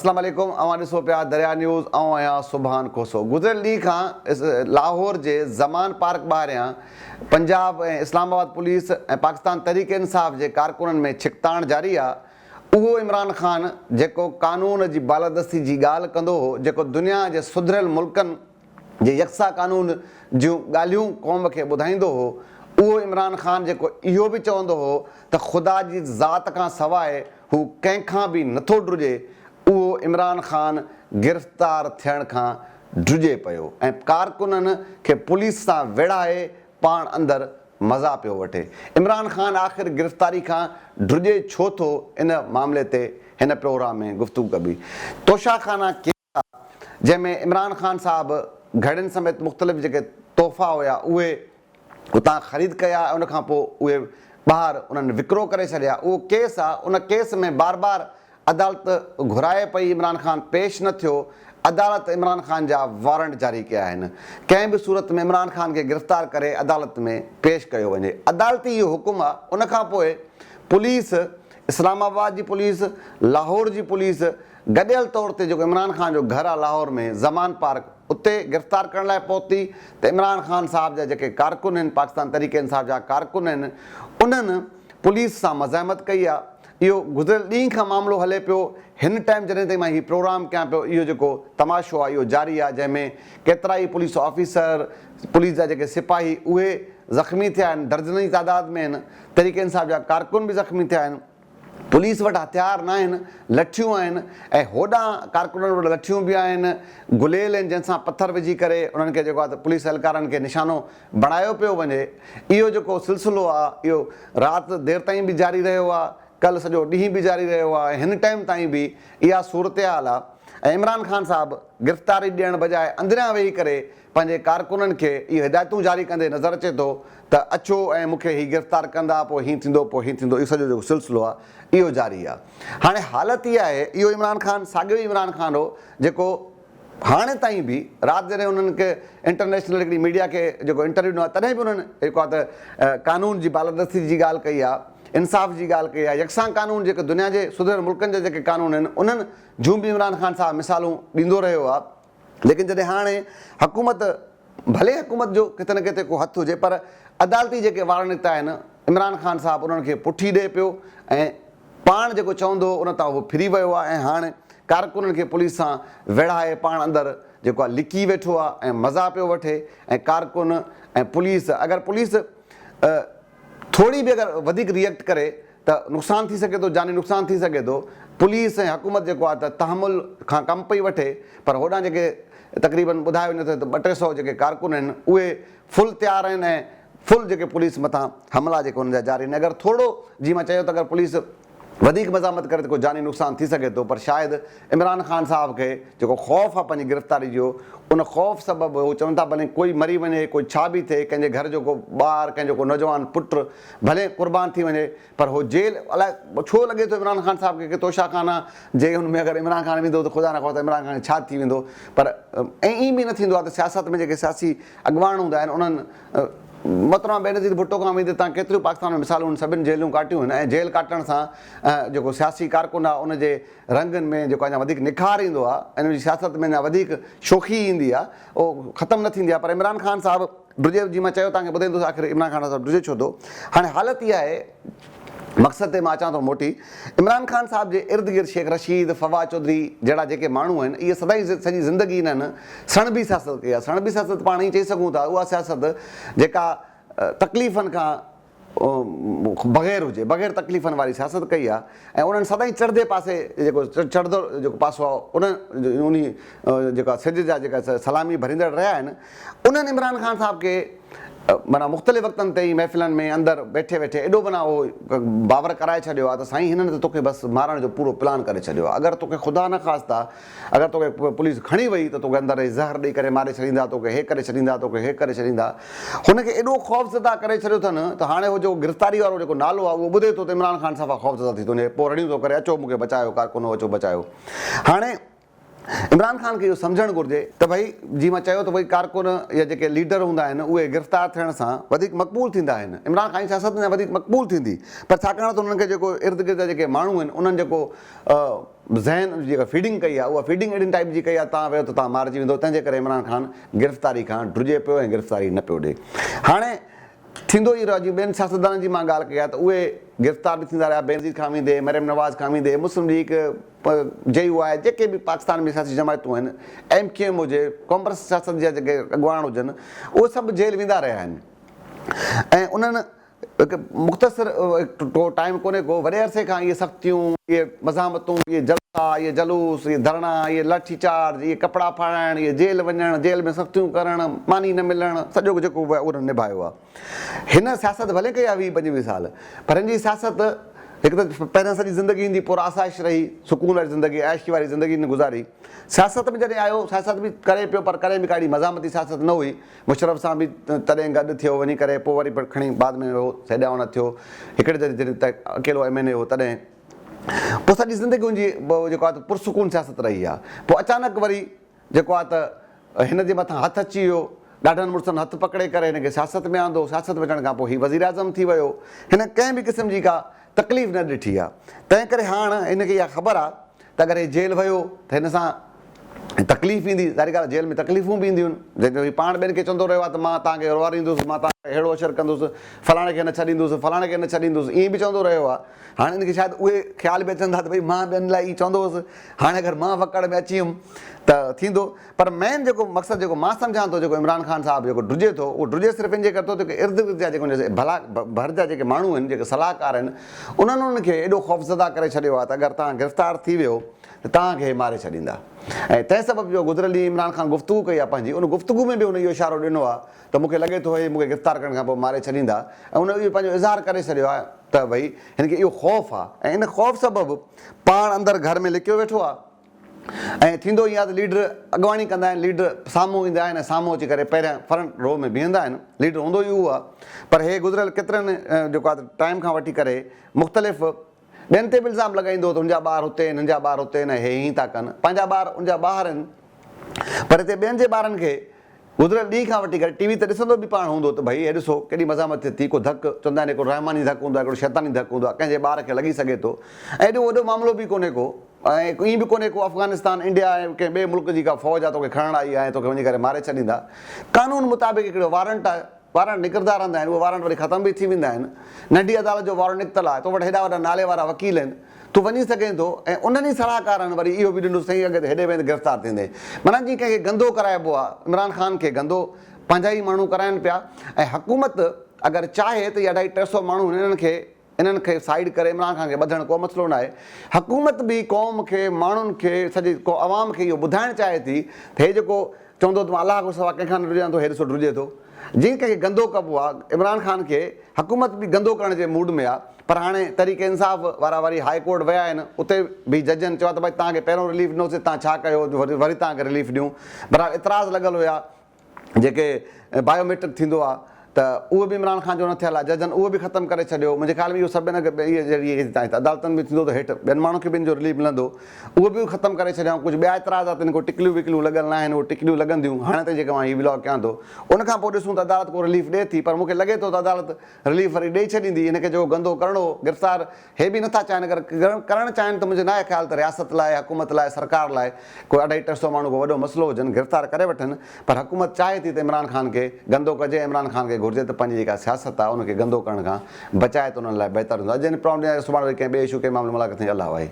اسلام عليڪم اوهان ڏسو پيا دريا نيوز آئون آهيان سبحان کوسو گذريل ڏينهن کان لاهور جي زمان پارڪ ٻاهريان پنجاب ۽ اسلام آباد پوليس ۽ پاڪستان تحريڪ انصاف جي ڪارڪنن ۾ ڇڪتاڻ جاري آ اهو عمران خان جيڪو قانون جي بالادستي جي ڳالهه ڪندو هو جيڪو دنيا جي سڌريل ملڪن جي يڪسان قانون جون ڳالهيون قوم کي ٻڌائيندو هو، اهو عمران خان جيڪو اهو به چوندو هو ته خدا جي ذات کان سواء هو ڪنهن کان به نٿو ڊڄي، اهو عمران خان گرفتار ٿيڻ کان ڊڄي پيو ۽ ڪارڪنن کي پوليس سان ويڙهائي پاڻ اندر مزا پيو وٺي. عمران خان آخر گرفتاري کان ڊڄي ڇو ٿو ان معاملي تي هن پروگرام ۾ گفتگو ڪبي. توشا خانه ڪيس آ جنهن ۾ عمران خان صاحب گهڙين سميت مختلف جيڪي تحفا هيا اهي اتان خريد ڪيا ۽ ان کان پوء اهي ٻاهر انهن وڪرو ڪري ڇڏيا اهو ڪيس آ ان ڪيس ۾ بار بار عدالت گهرائي پئي عمران خان پيش نه ٿيو عدالت عمران خان جا وارنٽ جاري ڪيا آهن ڪنهن به صورت ۾ عمران خان کي گرفتار ڪري عدالت ۾ پيش ڪيو وڃي عدالتي اهو حڪم آ ان کان پوء پوليس اسلام آباد جي پوليس لاهور جي پوليس گڏيل طور تي جيڪو عمران خان جو گهر آهي لاهور ۾ زمان پارڪ اتي گرفتار ڪرڻ لاء پهتي ته عمران خان صاحب جا جيڪي ڪارڪن آهن پاڪستان تحريڪ انصاف جا ڪارڪن آهن انهن پوليس سان مزاحمت ڪئي آهي اهو گذريل ڏينهن کان معاملو هلي پيو هن ٽائيم جڏهن تائين مان هي پروگرام ڪيان پيو اهو جيڪو تماشو آهي اهو جاري آهي جنهن ۾ ڪيترائي پوليس آفيسر پوليس جا جيڪي سپاهي اهي زخمي ٿيا آهن درجنن جي تعداد ۾ آهن تحريڪ انصاف جا ڪارڪن به زخمي ٿيا آهن. پوليس وٽ هٿيار ناهن، لٺيون آهن ۽ هوڏانهن ڪارڪنن وٽ لٺيون به آهن، گليل آهن جنهن سان پٿر وجهي ڪري انهن کي جيڪو آهي ته پوليس اهلڪارن کي نشانو بڻايو پيو وڃي. اهو جيڪو سلسلو آهي اهو رات دير تائين به جاري رهيو آهي، ڪلهه سڄو ڏينهن به جاري رهيو آهي ۽ هن ٽائيم تائين به اها صورتحال آهي ۽ عمران خان صاحب گرفتاري ڏيڻ بجاء اندريان ويهي ڪري پنهنجي ڪارڪنن کي اهي هدايتون جاري ڪندي نظر اچي ٿو ته اچو ۽ مون کي هي گرفتار ڪندا پوء هين ٿيندو پوء هين ٿيندو اهو سڄو جيڪو سلسلو آهي اهو جاري آهي هاڻي حالت اها آهي اهو عمران خان ساڳيو ئي عمران خان هو جيڪو هاڻي تائين به رات جڏهن انهن کي انٽرنيشنل هڪڙي ميڊيا کي جيڪو انٽرويو ڏنو آهي تڏهن به انهن جيڪو آهي ته قانون جي بالادستي جي ڳالهه ڪئي آهي انصاف جي ڳالهه ڪئي آهي يڪسان قانون جيڪي دنيا جي سڌريل ملڪن جا جيڪي قانون آهن انهن جون به عمران خان صاحب مثالون ڏيندو رهيو آهي ليڪن جڏهن هاڻي حڪومت ڀلي حڪومت جو ڪٿي نه ڪٿي ڪو هٿ هجي پر عدالتي جيڪي وارن نڪتا آهن عمران خان صاحب انهن کي پٺي ڏئي پيو ۽ پاڻ جيڪو چوندو هو ان تان هو ڦري ويو آهي ۽ هاڻ ڪارڪنن کي پوليس سان ويڙهائي پاڻ اندر جيڪو آهي لڪي ويٺو آهي ۽ مزا پيو وٺي ۽ ڪارڪن ۽ پوليس اگر پوليس ٿوري به اگر وڌيڪ ري ايڪٽ ڪري ته نقصان ٿي سگهي ٿو، جاني نقصان ٿي سگهي ٿو، پوليس ۽ حڪومت جيڪو آهي ته تحمل کان ڪم پئي وٺي پر هوڏانهن جيڪي تقريبن ٻڌايو وڃي ٿو ته ٻه ٽي سئو جيڪي ڪارڪن آهن اهي فل تيار آهن ۽ فل جيڪي پوليس مٿان حملا جيڪي انهن جا جاري آهن اگر ٿورو جيئن مان چيو ته اگر پوليس وڌيڪ مزاحمت ڪري ته ڪو جاني نقصان ٿي سگهي ٿو پر شايد عمران خان صاحب کي جيڪو خوف آهي پنهنجي گرفتاري جو ان خوف سبب هو چون ٿا ڀلي ڪوئي مري وڃي ڪوئي ڇا به ٿئي ڪنهن جي گهر جو ڪو ٻار ڪنهن جو ڪو نوجوان پٽ ڀلي قربان ٿي وڃي پر هو جيل الائي ڇو لڳي ٿو عمران خان صاحب کي ڪي توشا خانه جي ان ۾ اگر عمران خان ويندو ته خدا نخواسته عمران خان کي ڇا ٿي ويندو پر ائين به نه ٿيندو آهي ته سياست ۾ جيڪي سياسي اڳواڻ هوندا آهن انهن محترمه بينظير ڀٽو کان ويندي تان ڪيتريون پاڪستان ۾ مثالون آهن سڀن جيلون ڪاٽيون آهن ۽ جيل ڪاٽڻ سان جيڪو سياسي ڪارڪن آهي ان جي رنگن ۾ جيڪو اڃا وڌيڪ نکار ايندو آهي ۽ ان جي سياست ۾ اڃا وڌيڪ شوخي ايندي آهي اهو ختم نه ٿيندي آهي پر عمران خان صاحب ڊڄي جي مان چيو توهان کي ٻڌائيندس آخر عمران خان صاحب ڊڄي ڇو ٿو هاڻي حالت اها آهي مقصد تي مان اچان ٿو موٽي عمران خان صاحب جي ارد گرد شيخ رشيد، فواد چوڌري جهڙا جيڪي ماڻهو آهن اهي سدائين سڄي زندگي انهن سڻڀي سياست ڪئي آهي. سڻڀي سياست پاڻ ائين چئي سگهون ٿا اها سياست جيڪا تڪليفن کان بغير هجي، بغير تڪليفن واري سياست ڪئي آهي ۽ انهن سدائين چڙهندي پاسي جيڪو چڙهندڙ جيڪو پاسو آهي ان انهي جيڪا سج جا جيڪا سلامي ڀريندڙ رهيا آهن انهن عمران خان صاحب کي معنيٰ مختلف وقتن تي ئي محفلن ۾ اندر ويٺي ويٺي ايڏو معنيٰ اهو باور ڪرائي ڇڏيو آهي ته سائين هنن ته توکي بس مارڻ جو پورو پلان ڪري ڇڏيو آهي اگر توکي خدا نخواسته اگر توکي پوليس کڻي وئي ته توکي اندر زهر ڏئي ڪري ماري ڇڏيندا توکي هي ڪري ڇڏيندا توکي هي ڪري ڇڏيندا هن کي ايڏو خوفزده ڪري ڇڏيو اٿن ته هاڻي هو جيڪو گرفتاري وارو جيڪو نالو آهي اهو ٻڌي ٿو ته عمران خان صفا خوفزده ٿي ٿو وڃي پوء رڙيون ٿو ڪري اچو مون کي بچايو ڪارڪنو اچو بچايو هاڻي عمران خان کي اهو سمجهڻ گهرجي ته ڀئي جيئن مان چيو ته ڀئي ڪارڪن يا جيڪي ليڊر هوندا آهن اهي گرفتار ٿيڻ سان وڌيڪ مقبول ٿيندا آهن عمران خان جي سياست اڃا وڌيڪ مقبول ٿيندي پر ڇاڪاڻ ته انهن کي جيڪو ارد گرد جا جيڪي ماڻهو آهن انهن جيڪو ذهن جي جيڪا فيڊنگ ڪئي آهي اها فيڊنگ اهڙين ٽائيپ جي ڪئي آهي توهان ويو ته توهان مارجي ويندو تنهن جي ڪري عمران خان گرفتاري کان ڊڄي پيو ۽ گرفتاري نه پيو ڏي. هاڻي ٿيندو ئي رهيو جيئن ٻين سياستدانن جي مان ڳالهه ڪئي آهي ته اهي گرفتار به ٿيندا رهيا بينظير کان ويندي مريم نواز کان ويندي مسلم ليگ جي يو آء جيڪي به پاڪستان ۾ سياسي جماعتون آهن ايم ڪيو ايم هجي قومپرست سياست جا جيڪي اڳواڻ هجن اهي سڀ جيل ويندا رهيا آهن ۽ انهن هڪ مختصر ٽائيم ڪونهي ڪو وڏي عرصي کان اهي سختيون، اهي مزاحمتون، اهي جلسا، اهي جلوس، اهي ڌرڻا، اهي لاٺي چارج، اهي ڪپڙا ڦاڙائڻ، اهي جيل وڃڻ، جيل ۾ سختيون ڪرڻ، ماني نه ملڻ، سڄو جيڪو به آهي انهن نڀايو آهي. هن سياست ڀلي ڪئي آهي 20 25 سال پر هن جي سياست هڪ ته پهريان سڄي زندگي هن جي پر آسائش رهي، سڪون واري زندگي، عياشي واري زندگي هن گذاري. سياست ۾ جڏهن آيو سياست به ڪري پيو پر ڪڏهن به ڪا اهڙي مزاحمتي سياست نه هئي. مشرف سان به تڏهن گڏ ٿيو وڃي ڪري پوء وري کڻي بعد ۾ هو سيڏانهن نه ٿيو هڪڙي دفعي جڏهن ته اڪيلو ايم اين اي هو تڏهن پوء سڄي زندگي هن جي جيڪو آهي ته پرسڪون سياست رهي آهي پوء اچانڪ وري جيڪو آهي ته هن جي مٿان هٿ اچي ويو ڏاڍن مڙسن هٿ پڪڙي ڪري هن کي سياست ۾ آندو سياست ۾ اچڻ کان پوء هي وزيراعظم ٿي ويو هن ڪنهن به قسم جي ڪا تڪليف نه ڏٺي آهي تنهن ڪري هاڻ هن کي اها خبر آهي ته اگر هي جيل ويو ته هن سان تڪليف ايندي، ظاهري ڳالهه آهي جيل ۾ تڪليفون به اينديون آهن، جنهن جو هي پاڻ ٻين کي چوندو رهيو آهي ته مان توهان کي روئاريندس، مان توهان کي ههڙو حشر ڪندس، فلاڻي کي نه ڇڏيندس، فلاڻي کي نه ڇڏيندس، ائين به چوندو رهيو آهي. هاڻي ان کي شايد اهي خيال به اچن ٿا ته ڀئي مان ٻين لاء ائين چوندو هوس، هاڻي اگر مان وڪڙ ۾ اچي ويم ته ٿيندو. پر مين جيڪو مقصد جيڪو مان سمجهان ٿو جيڪو عمران خان صاحب جيڪو ڊڄي ٿو اهو ڊڄي صرف ان جي ڪري ٿو ته ارد گرد جا جيڪي ان جي ڀلا ڀر جا جيڪي ماڻهو آهن جيڪي صلاحڪار آهن انهن انهن کي ايڏو خوفزده ڪري ڇڏيو آهي ته اگر توهان گرفتار ٿي ويو ته توهان کي هي ماري ڇڏيندا ۽ تنهن سبب جو گذريل ڏينهن عمران خان گفتگو ڪئي آهي پنهنجي ان گفتگو ۾ به هن اهو اشارو ڏنو آهي ته مون کي لڳي ٿو هي مون کي گرفتار ڪرڻ کان پوء ماري ڇڏيندا ۽ هن اهو پنهنجو اظهار ڪري ڇڏيو آهي ته ڀئي هن کي اهو خوف آهي ۽ ان خوف سبب پاڻ اندر گهر ۾ لڪيو ويٺو آهي ۽ ٿيندو ائين آهي ته ليڊر اڳواڻي ڪندا آهن ليڊر سامهون ايندا آهن ۽ سامهون اچي ڪري پهريان فرنٽ رو ۾ بيهندا آهن ليڊر هوندو ئي اهو آهي پر هي گذريل ڪيترن جيڪو آهي ٽائيم کان وٺي ڪري مختلف ٻين تي به الزام لڳائيندو هو ته هن جا ٻار هتي آهن هن جا ٻار هتي آهن ۽ هي هيئن ٿا ڪن پنهنجا ٻار ان جا ٻاهر آهن پر هتي ٻين جي ٻارن کي گذريل ڏينهن کان وٺي ڪري ٽي وي ته ڏسندو به پاڻ هوندو ته ڀئي هي ڏسو ڪيڏي مزاحمت ٿئي ٿي، ڪو ڌڪ، چوندا آهن هڪڙو رحماني ڌڪ هوندو آهي هڪڙو شيطاني ڌڪ هوندو آهي ڪنهن جي ٻار کي لڳي سگهي ٿو ۽ ايڏو وڏو معاملو به ڪونهي ڪو ۽ ائين به ڪونهي ڪو افغانستان انڊيا ۽ ڪنهن ٻئي ملڪ جي ڪا فوج آهي توکي کڻڻ آئي آهي ۽ توکي وڃي ڪري ماري ڇڏيندا قانون مطابق هڪڙو وارنٽ آهي وارنٽ نڪرندا رهندا آهن اهي وارنٽ وري ختم به ٿي ويندا آهن ننڍي عدالت جو وارنٽ نڪتل آهي تو وٽ هيڏا وڏا نالي وارا وڪيل آهن تون وڃي سگهين ٿو ۽ انهن ئي صلاحڪارن وري اهو به ڏنو سائين اگر هيڏي وئين ته گرفتار ٿيندين معنيٰ جيئن ڪنهن کي گندو ڪرائبو آهي عمران خان کي گندو پنهنجا ئي ماڻهو ڪرائن پيا ۽ حڪومت اگر چاهي ته اهي اڍائي 300 ماڻهو انهن کي انهن کي سائيڊ ڪري عمران خان کي ٻڌڻ ڪو مسئلو ناهي حڪومت به قوم کي ماڻهن کي سڄي عوام کي اهو ٻڌائڻ چاهي ٿي ته هي جيڪو چوندو ته مان الله کان سوا ڪنهن کان نه ڊڄان ٿو هي ڏسو ڊڄي ٿو. جيئن ڪنهن کي گندو ڪبو آ عمران خان کي حڪومت به گندو ڪرڻ جي موڊ ۾ آ پر هاڻي تحريڪ انصاف وارا وري هاء ڪورٽ ويا آهن اتي به ججن چيو آ ته ڀائي توهان کي پهريون رليف ڏنوسين توهان ڇا ڪيو جو وري توهان کي رليف ڏيون بهرحال اعتراض لڳل هيا جيڪي بايو ميٽرڪ ٿيندو آ ته اهو به عمران خان جو نه ٿيل آ ججن اهو به ختم ڪري ڇڏيو منهنجي خيال ۾ اهو سڀ اڳ عدالتن ۾ ٿيندو ته هيٺ ٻين ماڻهن کي به ان جو رليف ملندو اهو به ختم ڪري ڇڏيائون ڪجهه ٻيا اعتراض آ تن ڪو ٽڪليون وڪليون لڳل ناهن اهو ٽڪليون لڳنديون هاڻي تائين جيڪا مان هي ولاگ ڪيان ٿو ان کان پوء ڏسون ته عدالت ڪو رليف ڏي ٿي پر مون کي لڳي ٿو ته عدالت رليف وري ڏئي ڇڏيندي هن کي جيڪو گندو ڪرڻو هو گرفتار هي به نٿا چاهين اگر ڪرڻ چاهين ته منهنجو ناهي خيال ته رياست لاء حڪومت لاء سرڪار لاء ڪو اڍائي 300 ماڻهو ڪو وڏو مسئلو هجن گرفتار ڪري وٺن پر حڪومت چاهي ٿي ته عمران خان کي گندو ڪجي ۽ عمران خان کي گهرجي ته پنهنجي جيڪا سياست آ ان کي گندو ڪرڻ کان بچائي ته انهن لاء بهتر هوندو اڄ هن پروگرام ڏيندا سڀاڻي وري ڪنهن ٻئي اشو ڪنهن معاملي ملاقات ٿيندي الله واهي.